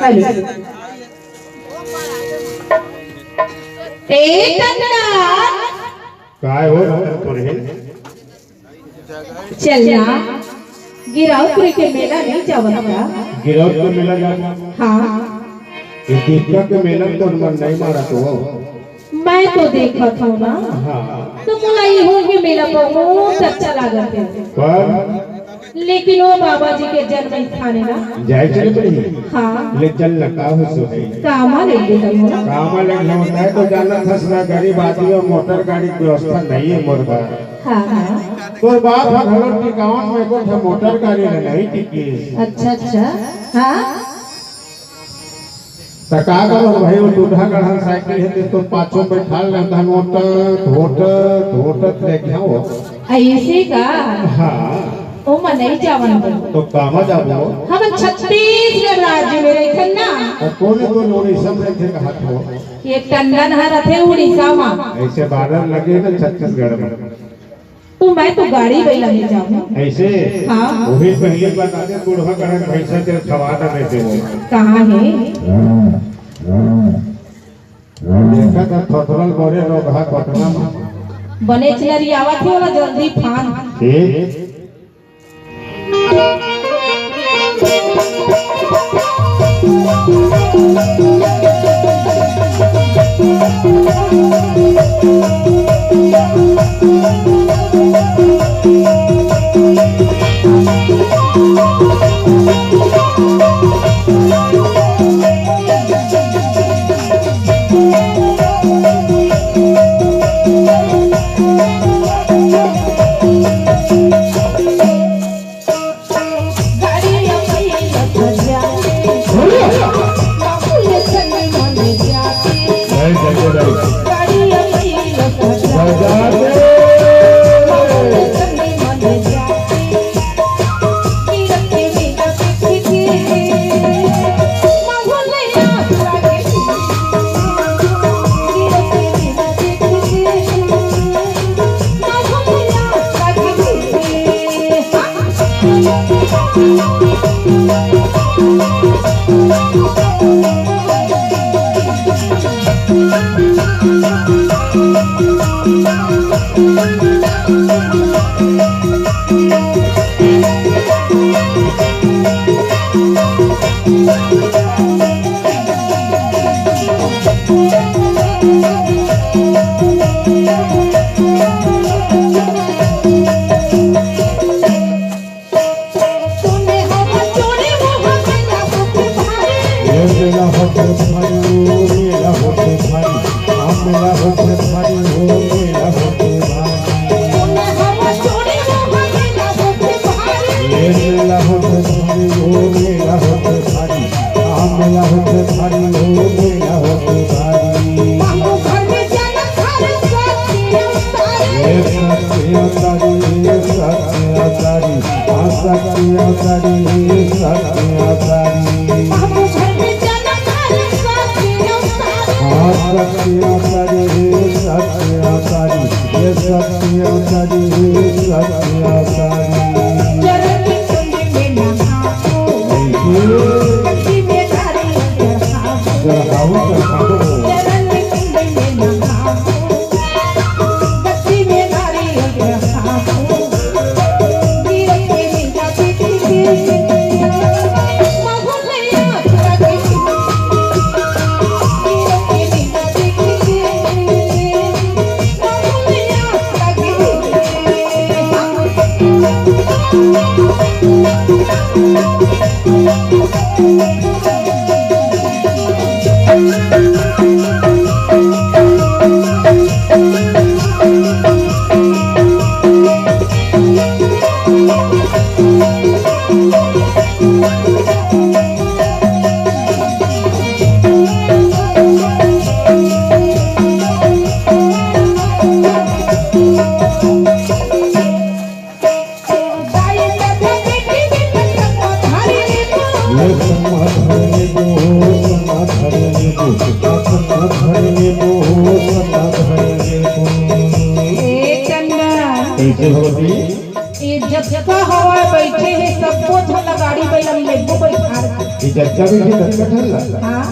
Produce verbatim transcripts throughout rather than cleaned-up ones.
Hello. ए टंडन। काय हो रहा है तोरे? चल ना, गिरौदपुरी के मेला नहीं जावत का? गिरौदपुर मेला जावत? हाँ। ये दीपक के मेला में तो मन नहीं मारा तो। मैं तो देखत हूँ ना, हाँ। तो मोला इहू के मेला बहुत अच्छा लागत है। पर लेकिन वो बाबा जी के जन्म स्थान है ना। जाए चले पड़ी। हाँ। ले चल ना, का हो सो है। कामा ले ले तब मोला। कामा ले ले होता है तो जाना था, मैं गरीब आदमी हूँ, मोटर गाड़ी की व्यवस्था नहीं है मोर घर। हाँ, हाँ। तो बाप ह घलो टिकावन में को था मोटर गाड़ी ले नहीं टिकी। अच्छा, अच्छा। हाँ। त का करो भाई, वो टूटहा गढ़न साइकिल है, ते तो पाछो बैठाल रहता है, होटत, होटत, होटत लेके आओ। ऐसे का? हाँ। ओ मन नहीं जावन दो। तो कामा जाबो? हम छत्तीसगढ़ राज्य में रहथन ना। और कौन है तो उड़ीसा में रहथे कहा थो? ये टंडन हर रथे उड़ीसा में। ऐसे बॉर्डर लगे ना छत्तीसगढ़ में। तो मैं तो गाड़ी बइला में जाहूँ। ऐसे? हाँ। वही पहली बात आते, बूढ़ा करन भैंसा के खवा ना देते वो। कहाँ है? देखा था थोथरल मोरे लोग हा पटना में। बने चिलरी आवत है वाला जल्दी फान। ठीक। अवतारी, सत्य अवतारी। बाबू घर में चला करे सत्य अवतारी। हाँ, सत्य अवतारी, सत्य अवतारी। ये सत्य अवतारी, सत्य अवतारी। चरण में कुंड में नहाओ। बिल्कुल। गंगा में नारियल चढ़ाओ। चढ़ाओ, चढ़ाओ। चरण में कुंड में नहाओ। ए चंदा, कैसे भगवती? ये जतका हवा बैठे हे, सबो झन ला गाड़ी बैला में लेगबो बैठार के। ये जतका बैठे, ततका ठन ला? हाँ।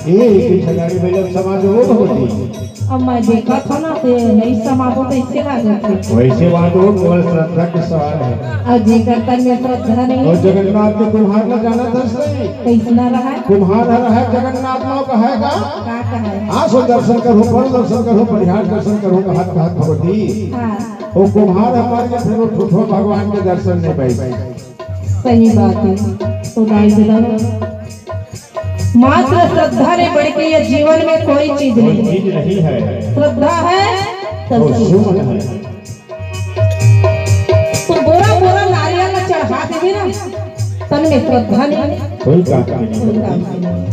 ए, एक ठन गाड़ी बैला में समा जाबो भगवती। अब मैं देखत हूँ ना, ते नहीं समाबो तो इसके लागत है। वैसे बात हो, केवल श्रद्धा के सवाल है। और जेकर तन में श्रद्धा नहीं। और जगन्नाथ के कुम्हार ला जानत हस नहीं? कैसना रहा है? कुम्हार हर है जगन्नाथ माँ का है का? का कहा है? आसो दर्शन करो, बड़ दर्शन करो, बढ़िया दर्शन करो, हाथ हाथ भगवती। हाँ। वो कुम्हार हमारे के फिर वो ठूठो भगवान के दर्शन नहीं पाई। सही बात है। तो दाई जगह मात्र श्रद्धा ले बढ़ के ये जीवन में कोई चीज कोई नहीं। चीज नहीं है। श्रद्धा है तो तो सुमन है। तो बोरा बोरा नारियल ला चढ़ा देबे ना, तन में श्रद्धा नहीं। कोई काम नहीं। कोई काम नहीं।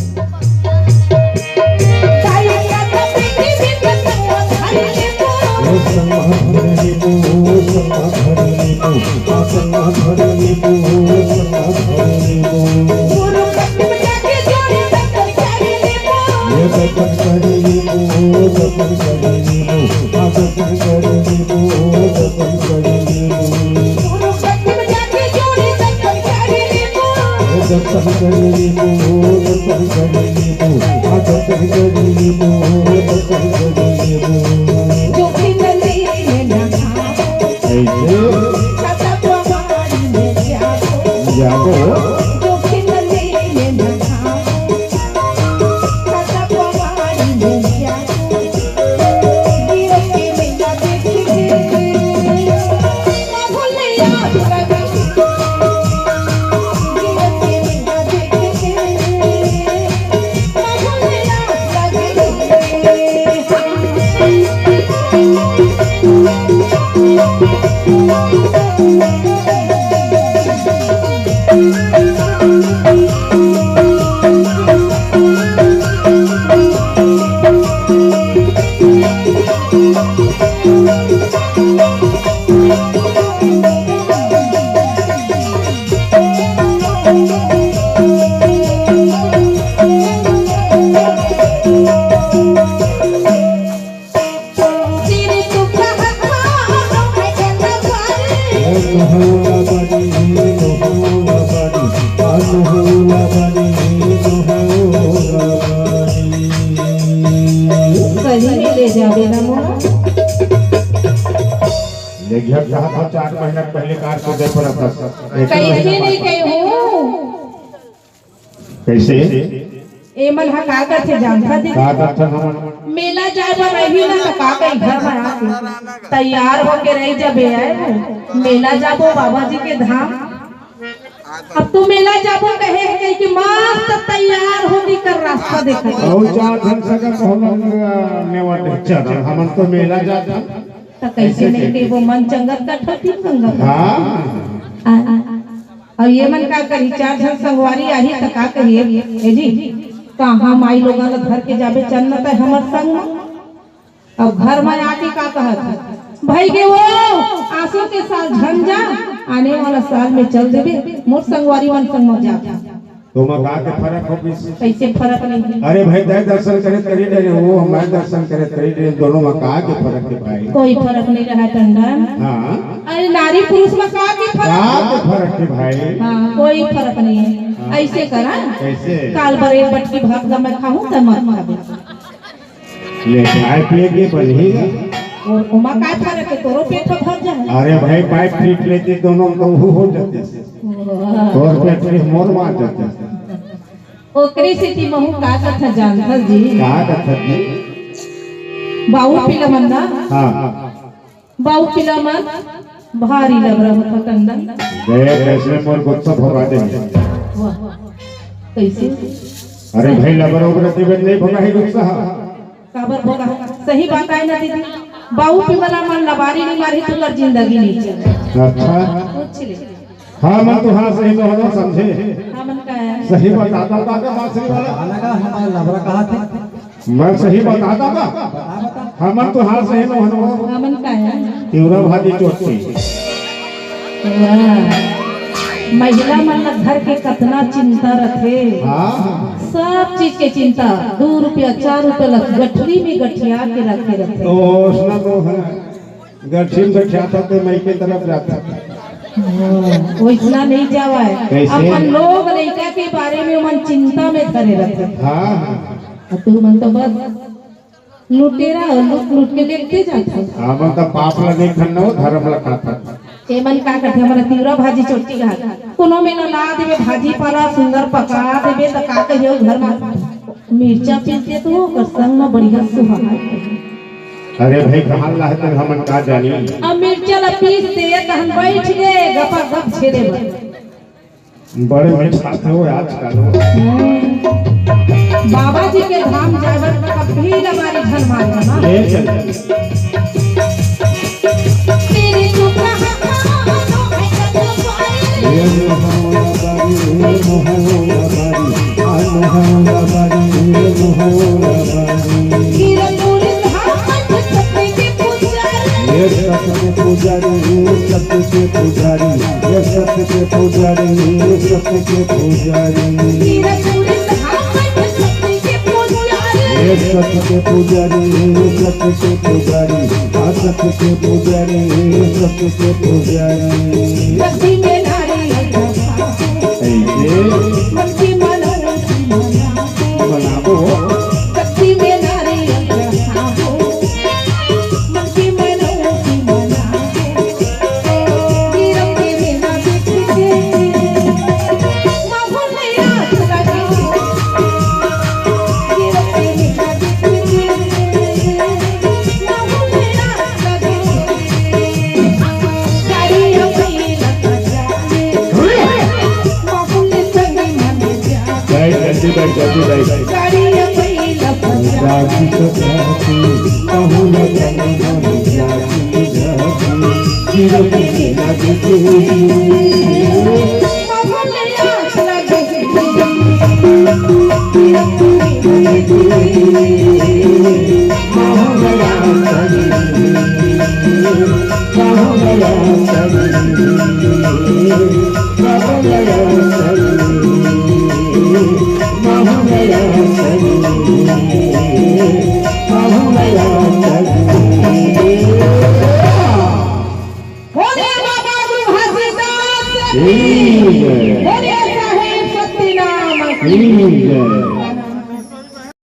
सही में ले जाबे ना मोला। ले गया कहा था, चार महीना पहले कार को दे पड़ा था। कैसे नहीं कहूँ? कैसे? ए मन ह का करथे जानथा दीदी? का करथे हमन? मेला जाए बर रही ना, त का कही, घर में आके तैयार होके रह जाबे। आए मेला जाबो बाबा जी के धाम। अब तू मेला जाबो कहे, कहे कि मस्त तैयार होके कर रास्ता देखत। और चार धन सकत हमन नेवत चरण, हमन तो मेला जात हन। त कैसे नहीं कही, वो मन चंगत का ठोकी मंगत। हाँ। आ, आ, आ। अउ ये मन का कही, चार झन संगवारी आही त का कही, ए जी, कहाँ माई लोगन ल धर के जाबे चल न तय हमर संग म। अउ घर म आके का कहत हे, भाई के वो आसो के साल झन जा, आने वाला साल में चल देबे, मोर संगवारी मन संग मजा। तो ओमा का के फरक हो गइस? कैसे फरक नहीं? अरे भाई, तैं दर्शन करे तरी डरे, वो हमारे दर्शन करे तरी डरे, दोनों में का के फरक हे भाई? कोई फरक नहीं रहा टंडन। हाँ। अरे नारी पुरुष में का के फरक का हे? के फरक हे भाई? हाँ, कोई फरक नहीं है। हाँ। ऐसे करा। कैसे? काल बरे बटकी भात ला मैं खाहूँ, तैं मत खाबे। ले, खाए पिए के बनी। और ओमा का फरक है, तोरो पेट भर जाए। अरे भाई, पाइप पीट लेती दोनों तो वो हो जाते। वाह। तोर पेट में मोर मार जाते। ओकरे सेती महू का कथा जानथस जी? का कथा जी? बाऊ पिला मन ना। हाँ। बाऊ पिला मन भारी लबरा होता टंडन। देख, कैसे मोर गुस्सा भगा दे। वाह, कैसे? अरे भाई, लबरा उबरा के बेट नहीं भगा है गुस्सा। काबर भगा? सही बात आय ना दीदी, बाऊ पिला मन लबारी नहीं मारी तो कर जिंदगी नहीं चले। अच्छा। पूछ ले। हाँ, मन तो हाँ सही तो होना समझे। हाँ, मन का है? सही बताता था का बांसुरी वाला? अलग हमारा लबरा कहा थे। मैं सही बताता का? बता, बता। हमन तो हाल सही में हन। हमन का है? तिवरा भाजी चोटी। वाह। महिला मन ला घर के कतना चिंता रथे। हाँ। सब चीज के चिंता। दू रुपया, चार रुपया ला गठरी में गठिया के रखे रथे। तो उसना तो है। गठरी में गठियाता तो मई के तरफ जाता। हाँ, वैसना नहीं जावा है। कैसे? अपन लोग लइका के बारे में मन चिंता में धरे रथे। हाँ, हाँ। अउ तू मन तो बस लुटेरा हो, लूट लूट के लेते जात हो। हमन तो पाप ला नहीं खन्ना हो, धर्म ला खाता। एमन का करथे, हमर तिवरा भाजी चोटी का कोनो में ला देबे, भाजी पाला सुंदर पका देबे, त का कहियो घर में मिर्चा पीसते तो ओकर संग में बढ़िया सुहाग। अरे भाई, कहाँ ला है तब हमन का जानी। अब मिर्चा ला पीस दे, त हम बैठ गए गपा गप छेड़े बर। बड़े में छाते हो आजकल। बाबा जी के धाम जाए बर कभी लबारी झन मारना ना। ले चल। तेरी चुप रहा, ये मोहरा बारी, ये मोहरा बारी, आ मोहरा बारी, ये मोहरा बारी। गिरपुर धाम छत के पुजारी। ये सत के पुजारी, ये सत के पुजारी, ये सत के पुजारी, ये सत के पुजारी। गिरपुर धाम छत के पुजारी। ये सत के पुजारी, ये सत के पुजारी, आ सत के पुजारी, ये सत के पुजारी। भक्ति में नारी ऐसे मन की मनो की मना। बनाबो। शक्ति में नारी रक्षा हो, मन की मनो की मना हो। गिरफ्ती में ना देख के, माहौल में आग लगे। गिरफ्ती में ना देख के, माहौल में आग लगे। गाड़ी अपनी लग जाए, माहौल में संग मन जाए। बैठ, जल्दी बैठ, जल्दी बैठ। गाड़ी अपनी लग जाए। राखी तो राखी, कहूँ न कहूँ न राखी, राखी, गिरफ्ती में ना देख के। बोलिए बाबा गुरु घासीदास की। ठीक है। बोलिए साहेब सत्यनाम की। ठीक है।